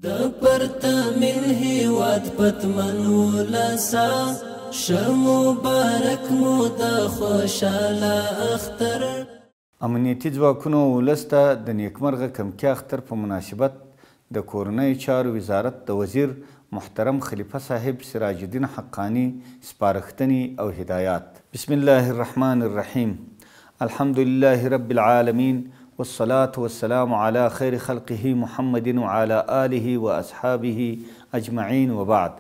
د پرتمین هیواد پتمن ولسا، شه مبارک مو د خوشاله اختر. امنیتي ځواکونو ولس ته د نیکمرغه کمکي اختر په مناسبت د کورنیو چارو وزارت د وزیر محترم خلیفه صاحب سراج الدین حقاني سپارښتنې او هدایات. بسم الله الرحمن الرحیم. الحمد لله رب العالمین والصلاة والسلام على خير خلقه محمد وعلى آله وأصحابه أجمعين وبعد.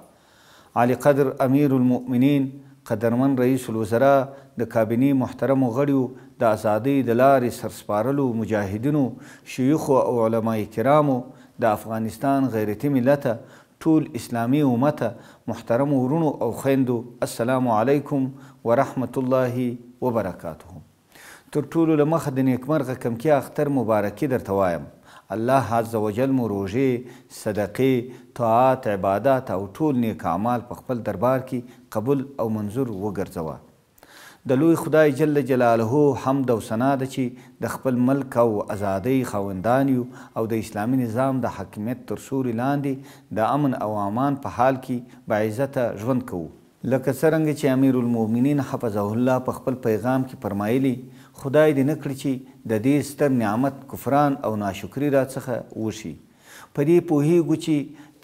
علی قدر امیر المؤمنین، قدرمن رئیس الوزراء، د کابینې محترمو غړیو، د ازادۍ د لارې سرسپارلو مجاهدینو، شیوخو او علماء کرامو، د افغانستان غیرتي ملته، ټول اسلامي امته، محترمو وروڼو او خویندو، السلام علیکم ورحمة الله وبرکاته. تر ټولو له مخه د نیکمرغه کمکي اختر مبارکي درته وایم. الله عز وجل مو روژې، صدقې، طاعات، عبادات او ټول نیک اعمال په خپل دربار کې قبول او منظور وګرځوه. د لوی خدای جل جلاله حمد او ثنا ده چې د خپل ملک او ازادۍ خاوندان یو او د اسلامي نظام د حاکمیت تر سیوري لاندې د امن او امان په حال کې باعزته ژوند کوو. لکه څرنګه چې امیر المؤمنین حفظه الله په خپل پیغام کې فرمایلي، خدای دې نه کړي چې د دې ستر نعمت کفران او ناشکري را څخه وشي. په دې پوهیږو چې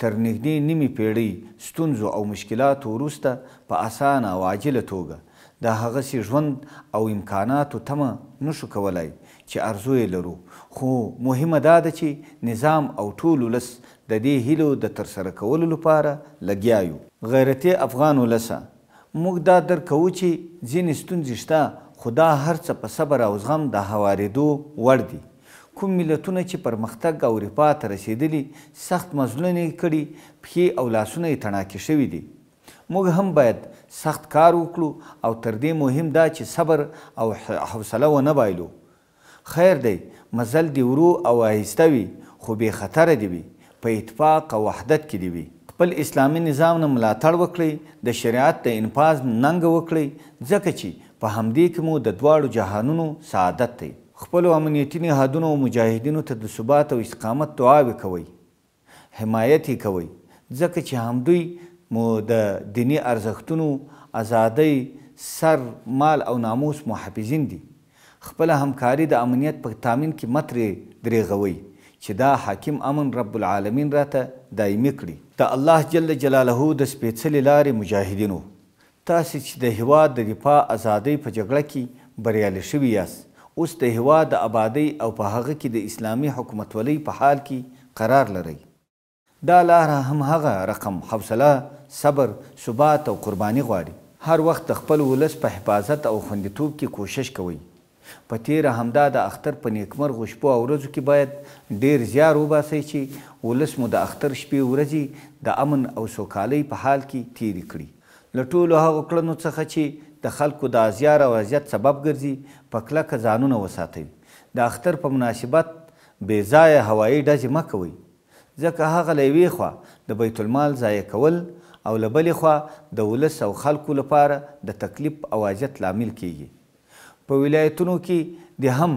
تر نږدې نیمې پیړۍ ستونزو او مشکلاتو وروسته په اسانه او عاجله توګه د هغسې ژوند او امکاناتو تمه نشو کولای چې ارزو یې لرو، خو مهمه دا ده چې نظام او ټول ولس د دې هیلو د ترسره کولو لپاره لګیا یو. غیرتي افغان ولسه، موږ دا درک کوو چې ځینې ستونزې شته، خو دا هر څه په صبر او زغم د هوارېدو وړ دي. کوم ملتونه چې پرمختګ او رفاه ته رسېدلي، سخت مزلونه یې کړي، پښې او لاسونه یې تڼاکې شوي دي. موږ هم باید سخت کار وکړو او تر دې مهم دا چې صبر او حوصله ونه بایلو. خیر دی، مزل دې ورو او آهسته وي، خو بې خطره دې وي، په اتفاق او وحدت کې دې وي. خپل اسلامي نظام نه ملاتړ وکړئ، د شریعت د انفاذ ننګه وکړئ، ځکه چې په همدې کې مو د دواړو جهانونو سعادت دی. خپلو امنیتي نهادونو او مجاهدینو ته د ثبات او استقامت دعاوې کوئ، حمایت یې کوئ، ځکه چې همدوی مو د دیني ارزښتونو، ازادۍ، سر، مال او ناموس محافظین دي. خپله همکاري د امنیت په تامین کې مه ترې درېغوئ چې دا حاکم امن رب العالمین راته دایمي کړي. د الله جل جلاله د سپېڅلې لارې مجاهدینو، تاسې چې د هیواد د دفاع ازادۍ په جګړه کې بریالي شوي یاست، اوس د هیواد د ابادۍ او په هغه کې د اسلامي حکومتولۍ په حال کې قرار لرئ. دا لاره هم هغه رقم حوصله، صبر، ثبات او قرباني غواړي. هر وخت د خپل ولس په حفاظت او خوندیتوب کې کوشش کوئ. په تېره همدا د اختر په نیکمرغو شپو او ورځو کې باید ډېر زیار وباسئ چې ولس مو د اختر شپې ورځې د امن او سوکالۍ په حال کې تېرې کړي. له ټولو هغو کړنو څخه چې د خلکو د ازیار او اذیت سبب ګرځي، په کلکه ځانونه وساتئ. د اختر په مناسبت بې ځایه هوایي ډزې مه کوئ، ځکه هغه له یوې خوا د بیت المال ضایع کول او له بلې خوا د ولس او خلکو لپاره د تکلیف او اذیت لامل کیږي. په ولایتونو کې د هم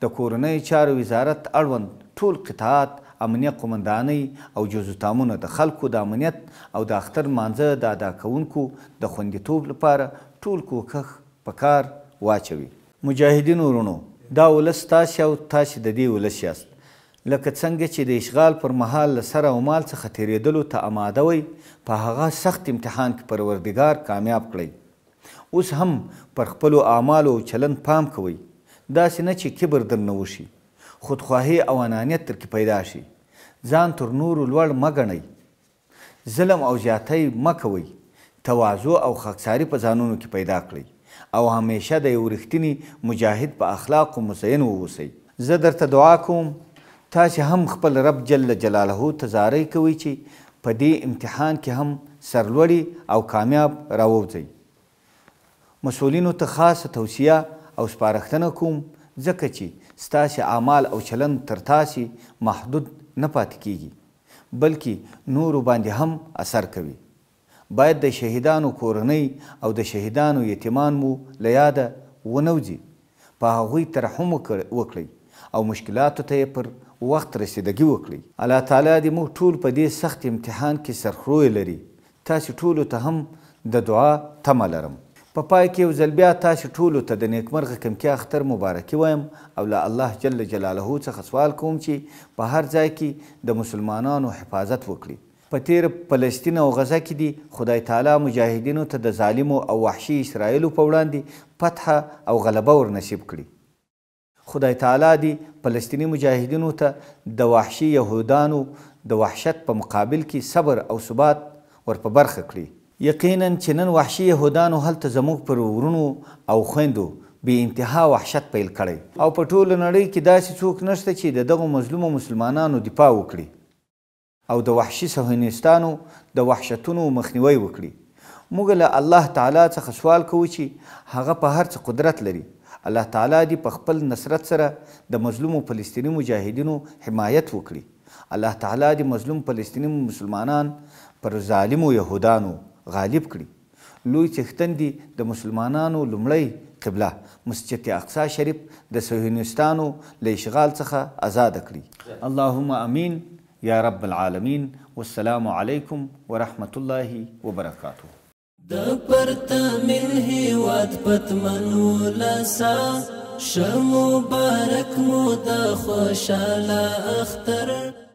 د کورنیو چارو وزارت اړوند ټول قطعات، امنیه قومندانۍ او جزوتامونه د خلکو د امنیت او د اختر لمانځه د ادا کوونکو د خوندیتوب لپاره ټول کوښښ په کار واچوي. مجاهدینو وروڼو، دا ولس تاسې او تاسې د دې ولس یاست. لکه څنګه چې د اشغال پر مهال له سر او مال څخه تېرېدلو ته اماده وئ، په هغه سخت امتحان کې پروردګار کامیاب کړئ. اوس هم پر خپلو اعمالو او چلند پام کوئ، داسې نه چې کبر درنه وشي، خودخواهي او انانیت در کې پیدا شي. ځان تر نورو لوړ مه ګڼئ، ظلم او زیاتی مه کوئ، تواضع او خاکساري په ځانونو کې پیدا کړئ او همیشه د یو رښتیني مجاهد په اخلاقو مزین واوسئ. زه درته دعا کوم، تاسې هم خپل رب جل جلاله ته زارۍ کوئ چې په دې امتحان کې هم سرلوړي او کامیاب راووځئ. مسؤلینو ته خاصه توصیه او سپارښتنه کوم، ځکه چې ستاسې اعمال او چلند تر تاسې محدود نه پاتې کیږي، بلکې نورو باندې هم اثر کوي. باید د شهیدانو کورنۍ او د شهیدانو یتیمان مو له یاده ونه وځي، په هغوی ترحم وکړئ او مشکلاتو ته یې پر وخت رسیدګي وکړئ. الله تعالی دې موږ ټول په دې سخت امتحان کې سرخروی لري. تاسې ټولو ته هم د دعا تمه لرم. په پای کې یو ځل بیا تاسې ټولو ته د نیکمرغه کمکي اختر مبارکي وایم او له الله جل جلاله څخه سوال کوم چې په هر ځای کې د مسلمانانو حفاظت وکړي. په تېره فلسطین او غزه کې دي خدای تعالی مجاهدینو ته د ظالمو او وحشي اسرائیلو په وړاندې فتحه او غلبه ورنصیب کړي. خدای تعالی دي فلسطیني مجاهدینو ته د وحشي یهودانو د وحشت په مقابل کې صبر او ثبات ور په برخه کړي. یقینا چې نن وحشي یهودانو هلته زموږ پر وروڼو او خویندو بې انتها وحشت پیل کړی او په ټوله نړۍ کې داسې څوک نشته چې د دغو مظلومو مسلمانانو دفاع وکړي او د وحشي صهیونیستانو د وحشتونو مخنیوی وکړي. موږ له الله تعالی څخه سوال کوو چې هغه په هر څه قدرت لري. الله تعالی دې په خپل نصرت سره د مظلومو فلسطیني مجاهدینو حمایت وکړي. الله تعالی دې مظلوم فلسطیني مسلمانان پر ظالمو یهودانو غالب کړي. لوی څښتن دې د مسلمانانو لومړی قبله مسجد اقصی شریف د صهیونیستانو له اشغال څخه ازاده کړي. اللهم امین یا رب العالمین. والسلام علیکم ورحمة الله وبرکاته. د پرتمین هیواد پتمن ولسه، شه مبارک مو د خوشاله اختر.